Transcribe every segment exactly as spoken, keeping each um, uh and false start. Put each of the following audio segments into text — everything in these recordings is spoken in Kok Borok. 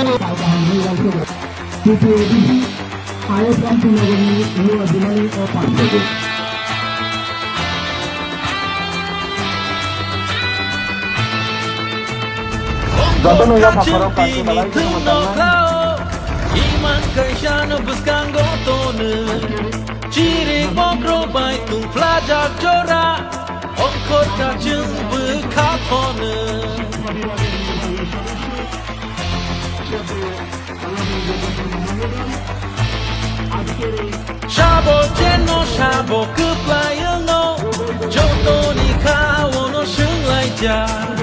T T A D C, I S M T nogorni New Adimani o Pathurdi. Jotono yak hapharo kanti balai kheno mwchangma. Imang kaisano bwskango tono. Chiri bokro bai tungphlajak jora. Ongkhor kachung bwkha phono. Sabo cheno sabo kwplai wngno, jotoni khaono swnglaijak.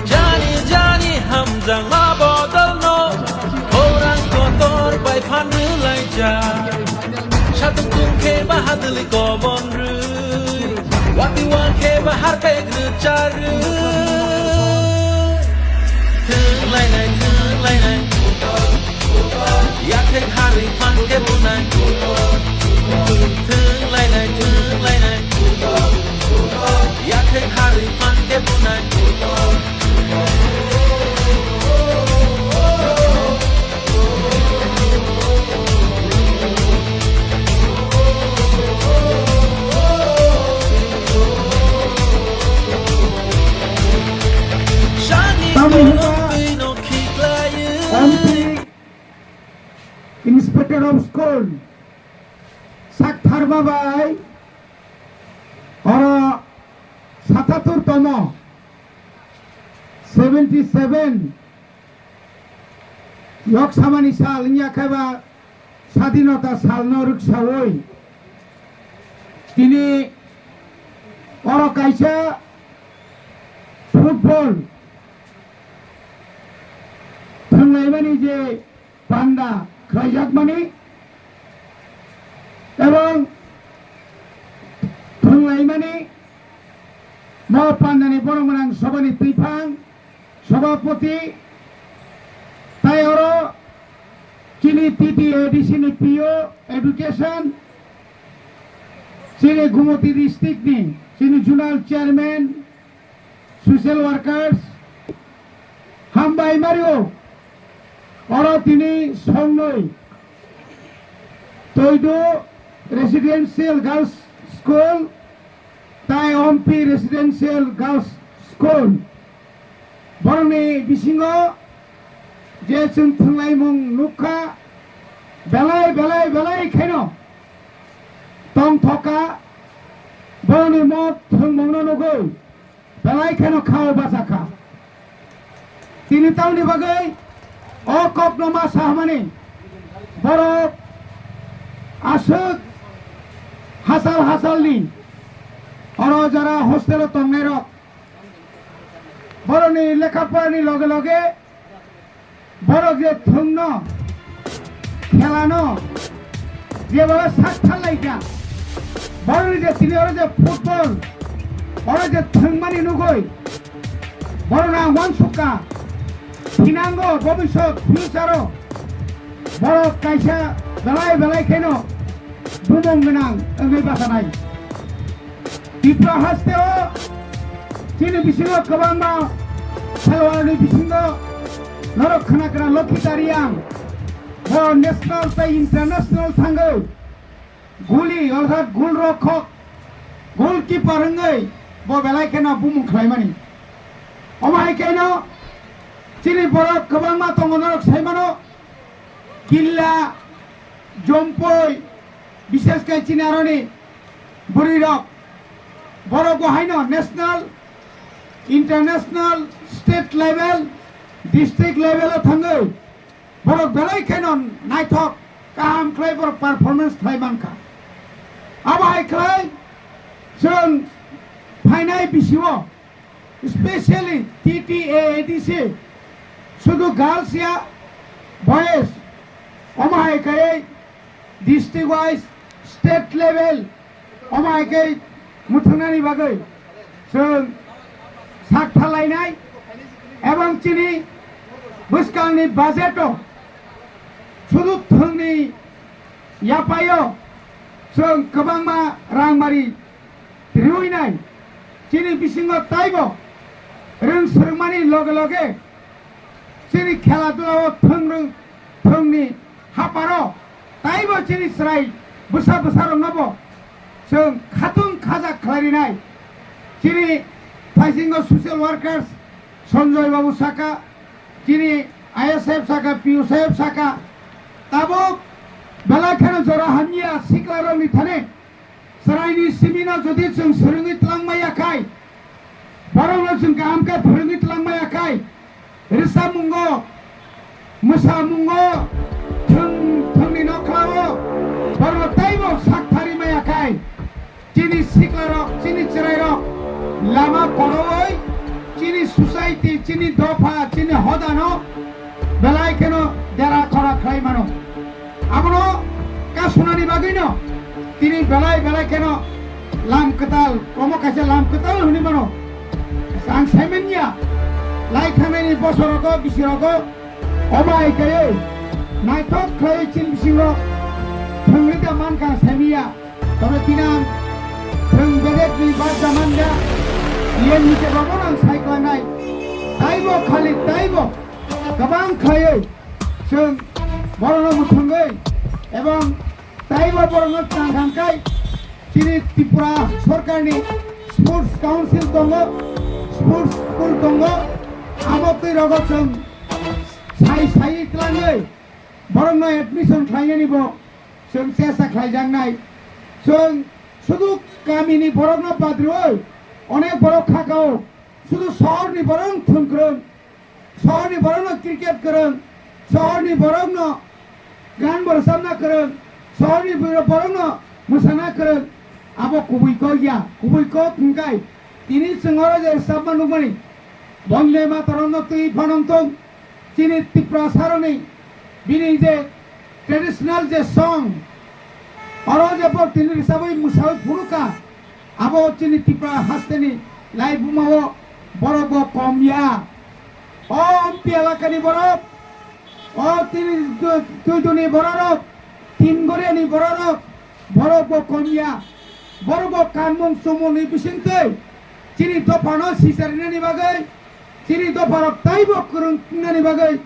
Jani jani hamjakma bodolno, khorang kotor bai phan rwlaijak. Satung tungkhe bahadwlwi kobon rw. Wati wangkhe ba harpek rwcharwi. Thwnglainai, thwnglainai. Yakhek harwi phan khe bunai. Thwnglainai, thwnglainai. Yakhek harwi phan khe bunai. Tamni hwnba Ompi Inspector of School sak tharma bai oro satatur tomo, seventy seven, Lok Sabhani sal wngya khe ba Sadinota salno rwksaui tini oro kaisa football thwnglaimani je panda khlaijakmani ebong thwnglaimani mo pandani borok gwnang sobani twiphang Sabhapati, tai oro chini T T A D C ni P O Education, chini Gumoti district ni chini Zonal Chairman, Social Workers, hambai mario, oro tini songnoi, Toidu Residential Girls School, tai Ompi Residential Girls School. Borokni bisingo je chwng thwnglaimung nukha, belai, belai, belai kheno tongthokha, borokni mok thwngmungno nugwi belai kheno khao bachakha. Tini tamoni bagwi o kokno ma sahamani borok aswk hachal hachalni oro jara hostelo tongnairok borokni lekha porani loge loge borok je thwngno, khelano, jeba sak tharlaikha, borokni je tini oro je football, oro je thwngmani nugwi, borokno ang uansukha, thinango bobiswt future-o borok kaisa belai belai kheno bumung gwnang wngwi bachanai. Tripura hasteo chini bisingo kwbangma phelwani bisingo norok khna kwrwng Lokhi Tariang bo national tei international thangwi guli orthat gul rokhok, goalkeeper wngwi bo belai kheno bumung khlaimani. Omo hai kheno chini borok kwbangma tongo norok saimano. Killa, Jompoi, bishesh khe chini aroni bwrwi rok, borok bo haino national, international, state level, district level o thangwi borok belai kheno naithok kaham khlai borok performance khlai mankha. Abo hai khlai chwng phainai bisio specially T T A A D C, sudu girls ya, boys, omo hai khe district wise, state level, omo hai khe muthungnani bagwi chwng sak thalainai, ebong chini bwskangni budget o sudu thwngni yapaio chwng kwbangma rangmari riwinai, chini bisingo taibo rwng swrwngmani loge loge Chini khela dula o thwng rwng, thwngni haparo taibo chini chwrai bwsa bwsa rokno bo chwng khatung khajak khlai rinai. Chini phaisingo social workers Sanjoy babu saka, chini I S F saka, P U saheb saka, tabuk belai kheno jora hamya sikla rokni thani. Chwraini simino jodi chwng swrwngwi twlangmaya khai, borokno chwng kaham khe phwrwngwi twlangmaya khai, rwchapmungo, mwsamungo, thwng thwngni nokhlao borokno teibo sak thari maya khai, chini siklarok, chini chwrairok lama koroui chini society, chini dopha, chini hodano belai kheno dera khora khlai mano. Abono kasunani bagwino tini belai belai kheno lam kwtal, omo kaisa lam kwtal hwnwi mano. Ang saimanya, lai thangnaini bosorogo, bisirogo, omo hai kaiwi naithok khlaiwi chini bisingo thwngwi da mankha ang saimanya. Tobe tini ang thwng bedekni barja manja, yen hwnkhe bobo ang saiklangkha. Taibo khali, taibo kwbang khlaiwi chwng borokno mwthangwi ebong taibo borokno chang khamkhai chini Tripura sorkarni sports council tongo, sports school tongo, abo twi rogo chwng sai sai twlangwi borokno admission khlainani bo chwng chesta khlaijaknai. Chwng sudu kamini borokno badrwi onek borok khakao, sudu sohorni borok thwng kwrwng, sohorni borokno cricket kwrwng, sohorni borokno gan bo rwchapna kwrwng, sohorni borokno mwsana kwrwng. Abo kubui kok ya, kubui kok hwnkhe tini chwng oro je rwchapma nukmani Bonde Mataramno twi phanang tong. Chini Tiprasaroni bini je traditional je song, oro je bo tini rwchabwi mwsawi phunukha, abo chini Tipra hasteni laibumao borok bo kom ya. O Ompi elakani borok, o tini du-, Tuiduni bororok, Timgoriani bororok, borok bo kom ya. Borok bo kanmung chumungni bisingtwi chini dophano sicharinani bagwi, chini dopharok taibo kwrwng wngnani bagwi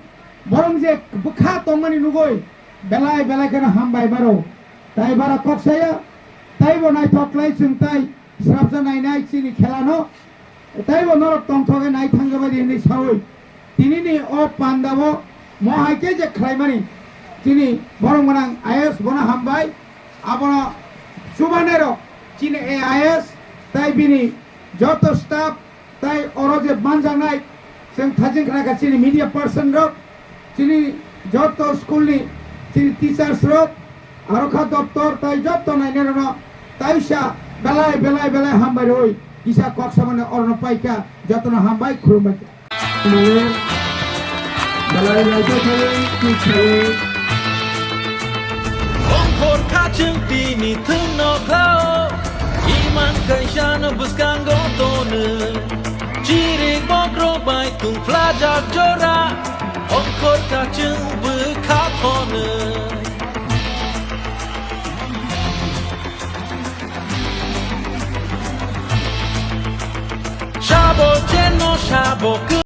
borok je bwkha tongmani nugwi belai belai kheno hambai baro. Tai bara kok saya, taibo naithok khlai chwng tai srapsa nainai chini khelano, taibo norok tongthok khe nai thangjabai di hwnwi saui tinini o pandao mo hai khe je khlaimani chini borok gwnang I A S bono hambai, abono chubainairok chini A I S tai bini joto staff tai oro je manjaknai, chwng thajin khna kha chini media person rok, chini joto school ni chini teachers rok, aro kha doctor tai joto nainai rokno taisa belai belai belai hambai rwi kisa kok samani orono paikha, jotono hambai khulumbai kha. Belai naithok khe twi khawi. Ongkhor kha chwng tini thwngno khlao, iman kaisano bwskango tono. Chirik bokrok bai tungphlajak jora, ongkhor kha chwng bwkha thono. Sabo cheno sabo.